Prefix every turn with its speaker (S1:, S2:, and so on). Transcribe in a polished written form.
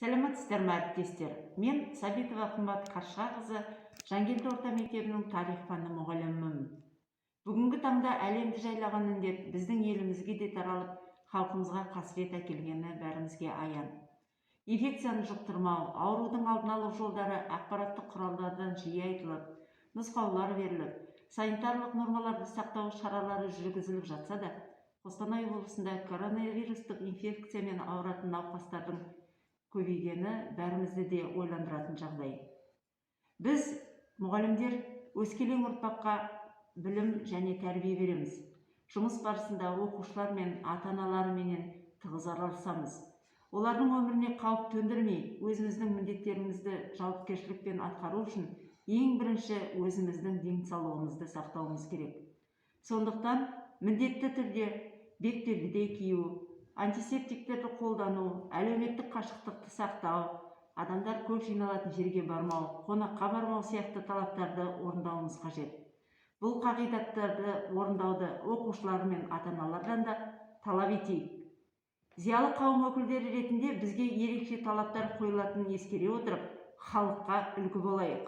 S1: Сәлеметсіздер ме, әріптестер! Мен, Сәбитова Қымбат Қаршығақызы, Жангелді орта мектебінің тарих пәні мұғалімімін. Бүгінгі таңда әлемді жайлаған індет біздің елімізге де таралып, халқымызға қасірет әкелгені бәрімізге аян. Инфекцияны жұқтырмау, аурудың алдын алу жолдары ақпараттық құралдардан жиі айтылып, нұсқаулар беріліп, санитарлық нормаларды сақтау шаралары жүргізіліп жатса да, Қостанай облысында коронавирустық инфекциямен ауыратын науқастардың көбейгені бәрімізді де ойландыратын жағдай. Біз, мұғалімдер, өскелең ұрпаққа білім және тәрбие береміз. Жұмыс барысында оқушылар мен ата аналарыменен тығыз араласамыз. Олардың өміріне қауіп төндірмей, өзіміздің міндеттерімізді жауапкершілікпен атқару үшін ең бірінші өзіміздің денсаулығымызды сақтауымыз керек. Сондықтан міндетті түрде бетперде кию, антисептиктерді қолдану, әлеуметтік қашықтықты сақтау, адамдар көп жиналатын жерге бармау, қонаққа бармау сияқты талаптарды орындауымыз қажет. Бұл қағидаттарды орындауды оқушылар мен ата аналардан да талап етейік. Зиялы қауым өкілдері ретінде бізге ерекше талаптар қойылатынын ескере отырып, халыққа үлгі болайық.